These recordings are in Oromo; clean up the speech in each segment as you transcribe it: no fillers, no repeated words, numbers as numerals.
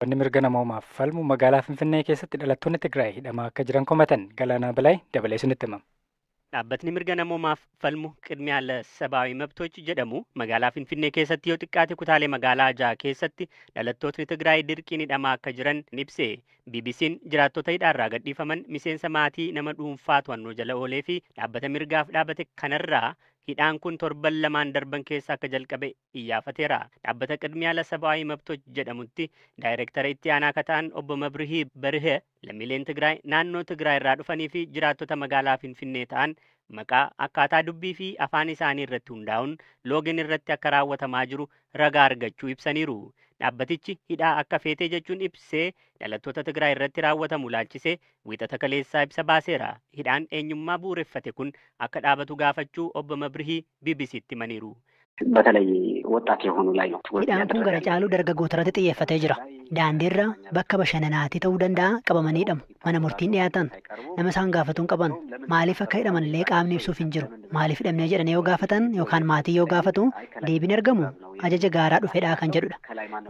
Wanni mirga namoomaaf falmu magaalaa Finfinnee keessatti dhalattoonni Tigraay hidhamaa akka jiran komatan. Galaanaa Balaay dabalee isinitti himama. Dhaabbatni mirga namoomaaf falmu ቅድሚያ ለሰብአዊ መብቶች jedhamu magaalaa Finfinnee keessatti yoo xiqqaate kutaalee magaalaa 6 keessatti dhalattootni Tigraay dirqiin hidhamaa akka jiran ibse. BBC'n jiraattota hidhaarraa gadhiifaman, miseensa maatii nama dhuunfaa to'annoo jala oolee fi dhaabbata mirgaaf dhaabate kanarraa hidhaan kun torban 2n darban keessa akka jalqabe iyyaafateera. Dhaabbata ቅድሚያ ለሰብአዊ መብቶች jedhamutti daayireektara itti aanaa akka ta'an obbo Mabrihii Barihee lammiileen Tigraay naannoo Tigraay irraa dhufanii fi jiraattota magaalaa Finfinnee ta'an maqaa, akkaataa dubbii fi afaan isaanii irratti hundaa'uun loogiin irratti akka raawwatamaa jiru ragaa argachuu ibsaniiru. Dhaabbatichi hidhaa akka feetee jechuun ibsee dhalattoota Tigraay irratti raawwatamu laalchisee Wiixata kaleessaa ibsa baaseera. Hidhaan eenyummaa bu'uureffate kun akka dhaabatu gaafachuu obbo Mabrihii BBCtti himaniiru. በተለይ ወጣት የሆኑ ላይ ነው ትኩረት Hidhaan kun gara እያደረገ caalu dargaggoota irratti xiyyeeffatee jira. Daandiirra, bakka bashannanaatii ta'uu danda'a, qabamanii hidhamu. Mana murtiin dhiyaatan, nama isaan gaafatuun qaban. Maaliif akka hidhaman illee qaamni ibsuuf hin jiru. Maaliif hidhamnee jedhanii yoo gaafatan yookaan maatii yoo gaafatu, deebiin argamu ajaja gaaraa dhufedhaa kan jedhudha.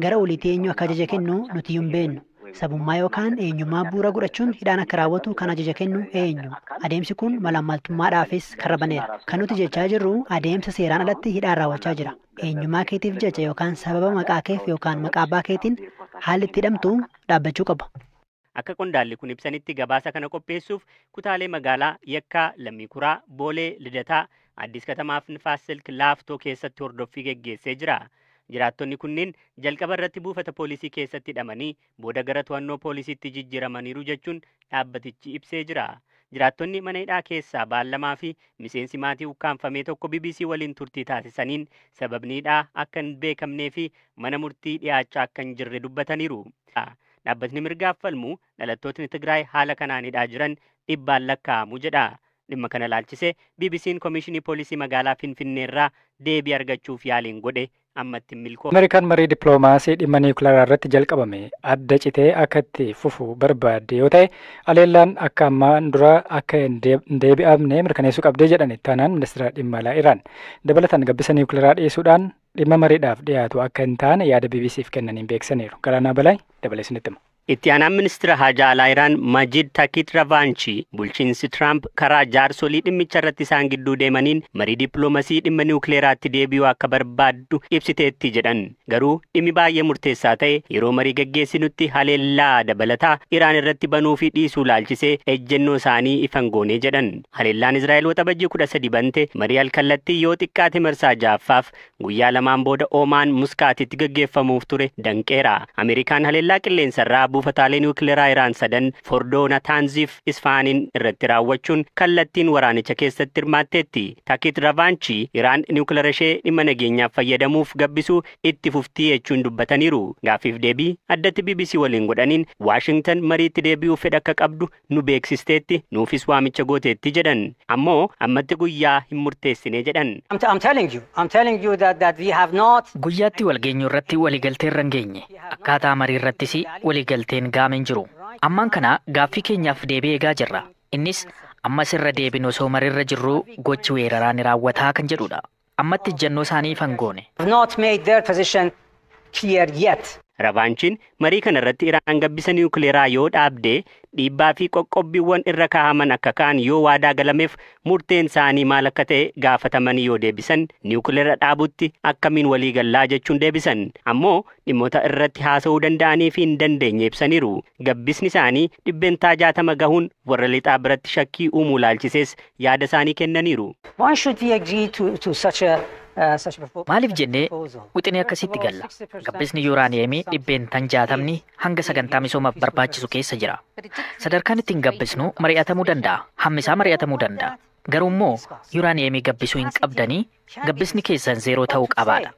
Gara oliitti eenyu akka ajaja kennu nuti hin beeknu. Sabummaa yookaan eenyummaa bu'uura godhachuun hidhaan akka raawwatu kan ajaja kennu eenyu? Adeemsi kun malaammaltummaadhaafis karra baneera. Kan nuti jechaa jirru adeemsa seeraan alatti hidhaan raawwachaa jira. Eenyummaa keetiif jecha yookaan sababa maqaa keef yookaan maqaa abbaa keetiin haalli itti hidhamtu dhaabbachuu qaba. Akka qondaalli kun ibsanitti gabaasa kana qopheessuuf kutaalee magaalaa Yakkaa, Lammii Kuraa, Boolee, Lidataa, Addis Katamaa fi Nifaas Silk Laaftoo keessatti hordoffii geggeessee jira. Jiraattonni kunneen jalqaba irratti buufata poolisii keessatti hidhamanii booda gara to'annoo poolisiitti jijjiiramaniiru jechuun dhaabbatichi ibsee jira. Jiraattonni mana hidhaa keessaa baallamaa fi miseensi maatii ukkaanfamee tokko BBC waliin turtii taasisaniin sababni hidhaa akka hin beekamnee fi mana murtii dhiyaachaa akka hin jirre dubbataniiru. Dhaabbatni mirgaaf falmu dhalattootni Tigraay haala kanaan hidhaa jiran dhibbaan lakkaa'amu jedha. Dhimma kana laalchisee BBC'n Komishinii Poolisii magaalaa Finfinneerraa deebii argachuuf yaaliin godhe ammatti hin milkoofne. Ameerikaan marii dippiloomaasii dhimma niwukilaraa irratti jalqabame adda citee akka itti fufu barbaadde yoo ta'e, haleellaan akka ammaan dura akka hin deebi'amne mirkaneessuu qabdee jedhan itti aanaan ministeera dhimma alaa Iraan. Dabalataan gabbisa niwukilaraa dhiyeessuudhaan dhimma mariidhaaf dhiyaatu akka hin taane yaada BBCf kennaniin beeksisaniiru. Galaanaa Balaay dabalee isinitti hima. Itti aanaan ministeera haajaa alaa Iraan Majid Takit Ravanchi bulchiinsi Tiraamp karaa jaarsolii dhimmicha irratti isaan gidduu deemaniin marii dippiloomasii dhimma niwukileeraatti deebi'uu akka barbaaddu ibsiteetti jedhan. Garuu dhimmi baay'ee murteessaa ta'e yeroo marii geggeessinutti haleellaa dabalataa Iraan irratti banuu fi dhiisuu laalchisee ejjennoo isaanii ifan goonee jedhan. Haleellaan Israa'el Waxabajjii 13 bante marii alkallattii yoo xiqqaate marsaa ja'affaaf guyyaa 2n booda Oomaan Muskaatitti geggeeffamuuf ture danqeera. Ameerikaan haleellaa qilleensarraa buufataalee niwukileeraa Iraan sadan, Fordoo, Nataanziif Isfaaniin irratti raawwachuun kallattiin waraanicha keessatti hirmaatteetti. Takit Ravanchi Iraan niwukileera ishee dhimma nageenyaaf fayyadamuuf gabbisuu itti fuftii jechuun dubbataniiru. Gaaffiif deebii addatti BBC waliin godhaniin Waashingtan mariitti deebi'uu fedha akka qabdu nu beeksisteetti, nuufis waamicha gooteetti jedhan. Ammoo ammatti guyyaa hin murteessine jedhan. I'm telling you that we have not. Guyyaatti walgeenyu irratti waliigaltee irra hin geenye. Akkaataa marii irrattis waliigalteen gaame hin jiru. Ammaan kana gaaffii keenyaaf deebii eegaa jirra. Innis ammas irra deebinu osoo mariirra jirru gochi weeraraa ni raawwataa kan jedhudha. Ammatti ejjennoo isaanii ifa hin goone. Have not made their position clear yet. Ravaanchiin marii kana irratti Iraan gabbisa niwukileeraa yoo dhaabde, dhiibbaa fi qoqqobbiiwwan irra kaa'aman akka ka'an yoo waadaa galameef murteen isaanii maal akka ta'e gaafatamanii yoo deebisan, niwukileera dhaabutti akkamiin walii gallaa jechuun deebisan. Ammoo dhimmoota irratti haasa'uu danda'anii fi hin dandeenye ibsaniiru. Gabbisni isaanii 60% gahuun warra lixaa biratti shakkii uumuu laalchisees yaada isaanii kennaniiru. Why should we agree to such a proposal? Maaliif jennee wixinee akkasitti galla? Gabbisni yuuraaniyeemii 60% hanga sagantaa misoomaaf barbaachisu keessa jira. Sadarkaan ittiin gabbisnu mari'atamuu danda'a. Hammi isaa mari'atamuu danda'a. Garuu immoo yuuraaniyeemii gabbisuu hin qabdanii, gabbisni keessan zeeroo ta'uu qabaadha.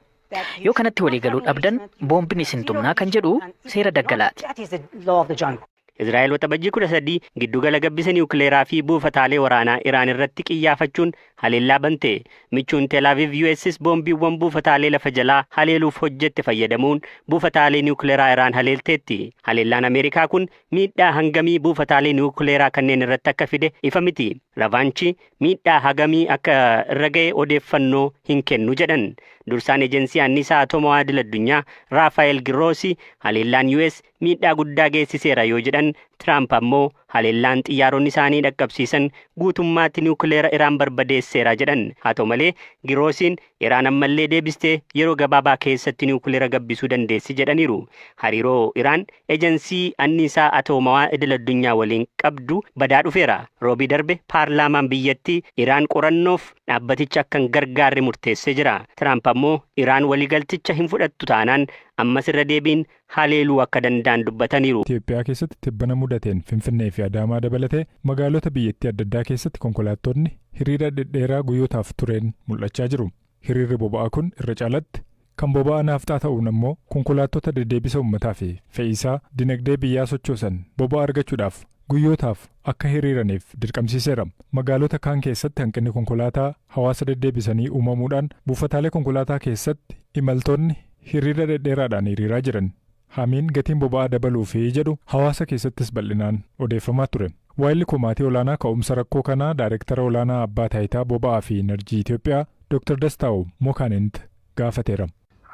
Yoo kanatti walii galuu dhabdan boombiin isin tumnaa kan jedhu seera daggalaati. That is the law of the jungle. Israa'el Waxabajjii 13 giddugala gabbisa niwukileeraa fi buufataalee waraanaa Iraan irratti qiyyaafachuun haleellaa bante. Michuun Tel Aviv US's boombiiwwan buufataalee lafa jalaa haleeluuf hojjette fayyadamuun buufataalee niwukileeraa Iraan haleelteetti. Haleellaan Ameerikaa kun miidhaa hangamii buufataalee niwukileeraa kanneen irratti akka fide ifa miti. Ravaanchi miidhaa hagamii akka irra ga'e odeeffannoo hin kennu jedhan. Dursaan ejensii anniisaa atoomaa idil addunyaa Raafaayel Giroosi haleellaan US Miidhaa guddaa geessiseera yoo jedhan, Tiraamp ammoo haleellaan xiyyaaronni isaanii dhaqqabsiisan guutummaatti niwukileera Iraan barbadeesseera jedhan. Haa ta'u malee, Giroosiin Iraan ammallee deebistee yeroo gabaabaa keessatti niwukileera gabbisuu dandeessi jedhaniiru. Hariiroo Iraan ejensii anniisaa atoomawaa idil addunyaa waliin qabdu badaa dhufeera. Roobii darbe paarlaamaan biyyattii Iraan qorannoof dhaabbaticha akka hin gargaarre murteessee jira. Tiraamp ammoo Iraan waliigalticha hin fudhattu taanaan ammas irra deebiin haleeluu akka danda'an dubbataniiru. Itoophiyaa keessatti tibbana mudateen Finfinnee fi Adaamaa dabalatee magaalota biyyattii adda addaa keessatti konkolaattonni hiriira dhedheeraa guyyootaaf tureen mul'achaa jiru. Hiriirri boba'aa kun irra caalatti kan boba'aa naafxaa ta'uun ammoo konkolaattota deddeebisa uummataa fi fe'iisaa dinagdee biyyaa sochoosan boba'aa argachuudhaaf guyyootaaf akka hiriiraniif dirqamsiiseera. Magaalota kaan keessatti hanqinni konkolaataa hawaasa deddeebisanii uumamuudhaan buufataalee konkolaataa keessatti imaltoonni hiriira dhedheeraadhaan hiriiraa jiran. Hamiin gatiin boba'aa dabaluu fi jedhu hawaasa keessattis bal'inaan odeeffamaa ture. Waayilli komaatii olaanaa ka'umsa rakkoo kanaa Daayirektara olaanaa Abbaa Taayitaa Boba'aa fi Enerjii Itoophiyaa Dr. Dastaa'u Mokaanint gaafateera.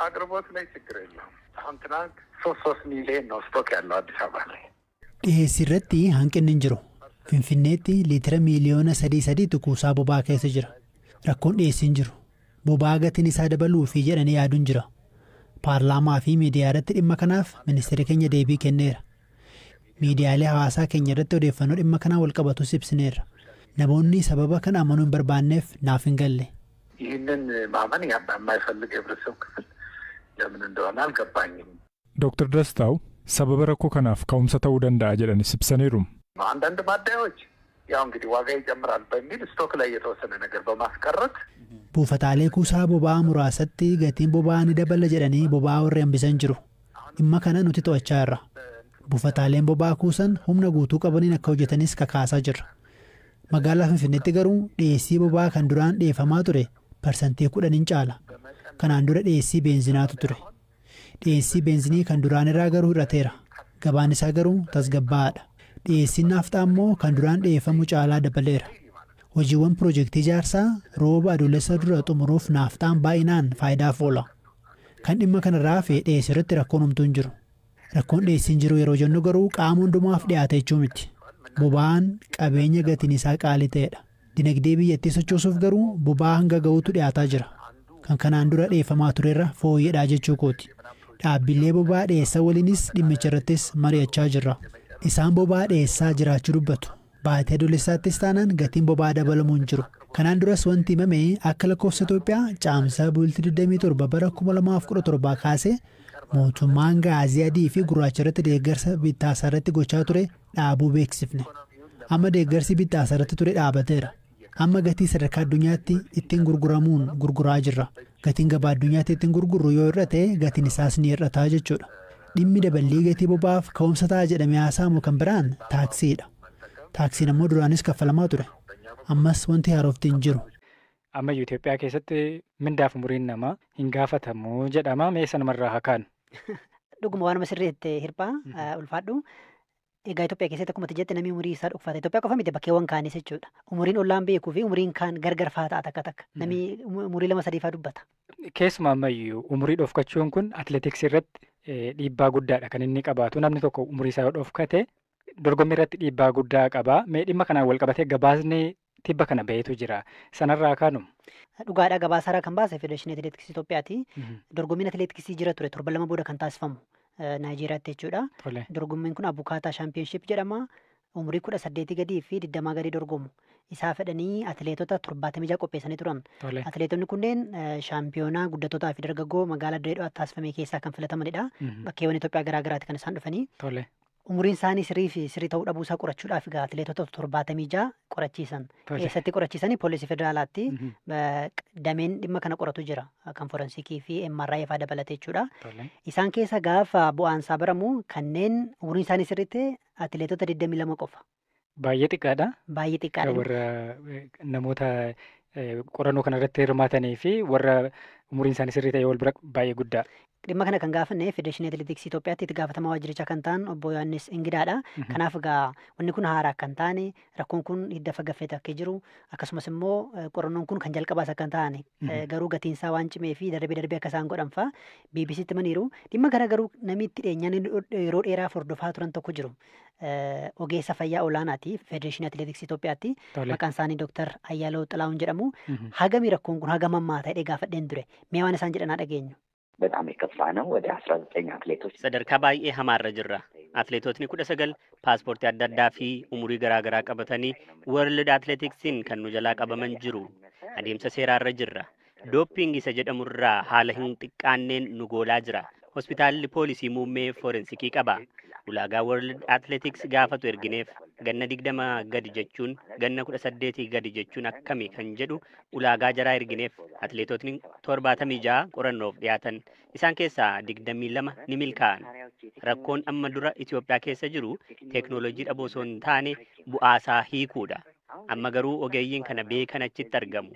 አቅርቦት ላይ ችግር የለውም። አሁን ትናንት 3 ሚሊዮን ነው ስቶክ ያለው አዲስ አበባ ላይ። Dhiheessii irratti hanqinni hin jiru. Finfinneetti liitira miiliyoona 3 3tu kuusaa boba'aa keessa jira. Rakkoon dhiheessii hin jiru. Boba'aa gatiin isaa dabaluu fi jedhanii yaaduun jira. Paarlaamaa fi miidiyaa irratti dhimma kanaaf ministeerri keenya deebii kenneera. Miidiyaalee hawaasaa keenya irratti odeeffannoo dhimma kanaa wal qabatus ibsineerra. Namoonni sababa kana amanuu hin barbaanneef naaf hin galle. ይህንን ማመን የማይፈልግ የህብረተሰብ ክፍል ለምን እንደሆነ አልገባኝም። Dr. Dastaa'u sababa rakkoo kanaaf ka'umsa ta'uu danda'a jedhanis ibsaniiru. አንዳንድ ማደያዎች ያው እንግዲህ ዋጋ ይጨምራል በሚል ስቶክ ላይ የተወሰነ ነገር በማስቀረት Buufataalee kuusaa boba'aa muraasatti gatiin boba'aa ni dabala jedhanii boba'aa warri hambisan jiru. Dhimma kana nuti to'achaa jirra. Buufataaleen boba'aa kuusan humna guutuu qabaniin akka hojjetanis kakaasaa jirra. Magaalaa Finfinneetti garuu dhiyeessii boba'aa kan duraan dhiyeeffamaa ture 10% caala. Kanaan dura dhiyeessii beenzinaatu ture. Dhiyeessii beenzinii kan duraan irraa garuu hir'ateera. Gabaan isaa garuu tasgabbaa'aadha. Dhiyeessiin naafxaa immoo kan duraan dhiyeeffamu caalaa dabaleera. Hojiiwwan piroojeektii ijaarsaa rooba Adoolessa dura xumuruuf naafxaan baay'inaan faayidaaf oola. Kan dhimma kanarraa hafe dhiyeessii irratti rakkoon homtuu hin jiru. Rakkoon dhiyeessiin jiru yeroo jennu garuu qaama hundumaaf dhiyaate jechuu miti. Boba'aan qabeenya gatiin isaa qaalii ta'edha. Dinagdee biyyattii sochoosuuf garuu boba'aa hanga ga'uutu dhiyaataa jira. Kan kanaan dura dhiyeeffamaa turerra fooyyedhaa jechuu kooti. Dhaabbilee boba'aa dhiyeessan waliinis dhimmicha irrattis mari'achaa jirra. Isaan boba'aa dhiyeessaa jiraachuu dubbatu. Baatee Adoolessaattis taanaan gatiin boba'aa dabalamuu hin jiru. Kanaan duras wanti himame akka lakkoofsa Itoophiyaa Caamsaa bultii 27 bara 2017 kaasee mootummaan gaazii adii fi gurraacha irratti deeggarsa bittaasaa irratti gochaa ture dhaabuu beeksifne. Amma deeggarsi bittaasaa irratti ture dhaabateera. Amma gatii sadarkaa addunyaatti ittiin gurguramuun gurguraa jirra. Gatiin gabaa addunyaatti ittiin gurgurru yoo hir'ate, gatiin isaas ni hir'ata jechuudha. Dhimmi daballii gatii boba'aaf ka'umsa ta'a jedhamee haasa'amu kan biraan taaksiidha. Taaksiin ammoo duraanis kaffalamaa ture. Ammas wanti haarofti hin jiru. Ammayyuu Itoophiyaa keessatti mindaaf umuriin namaa hin gaafatamu jedhama. Mee sanumarraa haa kaanu. Dhuguma, waanuma sirriitti hirphaa, ulfaadhu. Egaa Itoophiyaa keessatti akkuma jette namni umurii isaa dhokfata. Itoophiyaa qofa miti, bakkeewwan kaanis jechuudha. Umuriin ollaan beekuu fi umuriin kaan gargar faa ta'a takka takka. Namni umurii lama sadii faa dubbata. Keessumaa ammayyuu umurii dhokfachuun kun atileetiksii irratti dhiibbaa guddaadha kan inni qabaatu. Namni tokko umurii isaa yoo dhokfate dorgommii irratti dhiibbaa guddaa qaba. Mee dhimma kanaan wal qabatee gabaasni tibba kana baheetu jira. Sanarraa kaanu. Dhugaadhaa, gabaasaarraa kan baase Federeeshinii Atileetiksii Itoophiyaati. Dorgommiin atileetiksii jira ture torban 2 booda kan taasifamu Naayijeeriyaatti jechuudha. Dorgommiin kun Abukaataa Championship jedhama. Umurii 18 gadii fi 20 gadii dorgomu. Isaa fedhanii atileetota 76 qopheessanii turan. Atileetonni kunneen shaampiyoonaa guddattootaa fi dargaggoo magaalaa Dirree Dhawaatti taasifame keessaa kan filatamanidha. Bakkeewwan Itoophiyaa garaa garaatti kan isaan dhufanii. Umuriin isaanii sirrii fi sirrii ta'uu dhabuusaa qorachuudhaaf egaa atileetota 76 qorachiisan. Eessatti qorachiisanii? Poolisii federaalaatti dameen dhimma kana qoratu jira. Kan forensikii fi MRI fa'aa dabalatee jechuudha. Isaan keessa gaafa bu'aan isaa baramu kanneen umuriin isaanii sirrii ta'e atileetota 22 qofa. Baay'ee xiqqaadha. Baay'ee xiqqaadha. Warra namoota qorannoo kana irratti hirmaatanii fi warra umuriin isaanii sirrii ta'e wal bira baay'ee guddaa. Dhimma kana kan gaafanne Federeeshinii Atileetiksii Itoophiyaatti itti gaafatamaa waajjirichaa kan ta'an obbo Yohaannis Ingidaadha. Kanaaf egaa wanni kun haaraa akka hin taane, rakkoon kun hidda fagaffeet akka jiru, akkasumas immoo qorannoon kun kan jalqabaas akka hin taane, garuu gatiinsaa waan cimee fi darbee darbee akka isaan godhan fa'a BBCtti himaniiru. Dhimma kana garuu namni itti dhiyeenyaan yeroo dheeraaf hordofaa turan tokko jiru. Ogeessa fayyaa olaanaati Federeeshinii Atileetiksii Itoophiyaatti. Maqaan isaanii Dooktar Ayyaaloo Xilahuun jedhamu. Hagami rakkoon kun hagam hammaa ta'ee gaafadheen ture. Mee waan isaan jedhan haa dhageenyu. በጣም የከፋ ነው። ወደ 19 አትሌቶች Sadarkaa baay'ee hamaarra jirra. Atleetotni 19 paaspoortii adda addaa fi umurii garaa garaa qabatanii World Athletics'n kan nu jalaa qabaman jiru. Adeemsa seeraarra jirra. Doopping isa jedhamurraa haala hin xiqqaanneen nu goolaa jira. Hospitaalli poolisii muummee foorensikii qaba. Ulaagaa World Athletics gaafatu ergineef ganna 20 gadi jechuun, ganna 18 gadi jechuun akkami kan jedhu ulaagaa jaraa ergineef. Atleetotni 76 qorannoof dhiyaatan. Isaan keessaa 22 ni milkaa'an. Rakkoon amma dura Itoophiyaa keessa jiru teeknooloojii dhabuu osoo hin taane bu'aasaa hiikuudha. Amma garuu ogeeyyiin kana beekan achitti argamu.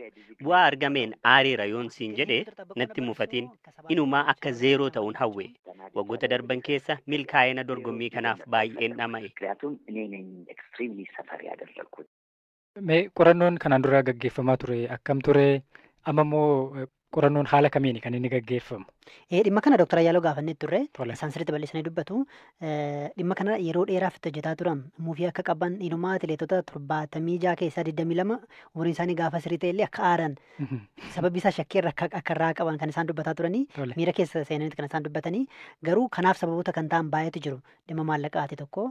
Bu'aa argameen aareera yoon siin jedhe natti mufatiin, inumaa akka zeeroo ta'uun hawwe. Waggoota darban keessa milkaa'ina dorgommii kanaaf baay'een dhama'e. ምክንያቱም እኔ ነኝ ኤክስትሪምሊ ሰፈር ያደረግኩት። Mee qorannoon kanaan dura gaggeeffamaa ture akkam ture? Amma immoo qorannoon haala kamiini kan inni gaggeeffamu? Dhimma kana Dooktar Ayyaaloo gaafannee turre. Isaan sirriitti bal'isanii dubbatu. Dhimma kana yeroo dheeraaf itti hojjetaa turan, muufii akka qaban, inumaa atileetota 76 keessaa 22 umuriin isaanii gaafa sirrii ta'e illee akka aaran, sababi isaa shakkii irra akka irraa qaban kan isaan dubbataa turanii, miira keessa seenanitti kan isaan dubbatanii. Garuu kanaaf sababoota kan ta'an baay'eetu jiru. Dhimma maallaqaati tokko.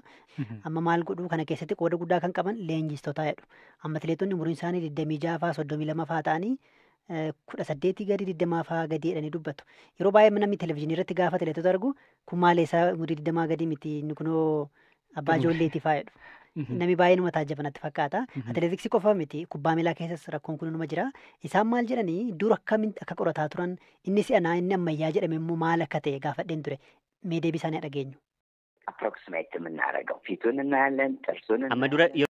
Amma maal godhuu kana keessatti qooda guddaa kan qaban leenjistoota jedhu. Amma atileetonni umuriin isaanii 26 fa'aa, 32 fa'aa ta'anii 18 gadi, 20 fa'aa gadi jedhanii dubbatu. Yeroo baay'ee namni televezyiinii irratti gaafa atileetota argu, kun maal isaa umurii 20 gadi miti, inni kunoo abbaa ijoolleetii fa'aa jedhu. Namni baay'ee nama taajjaban natti fakkaata. Atileetiksii qofa miti, kubbaa miilaa keessas rakkoon kun numa jira. Isaan maal jedhanii, dur akkamitti akka qorataa turan, inni si'anaa inni ammayyaa jedhame immoo maal akka ta'e gaafadheen ture. Mee deebii isaanii dhageenyu. አፕሮክሲሜት የምናደርገው ፊቱን እናያለን፣ ጥርሱን Amma dura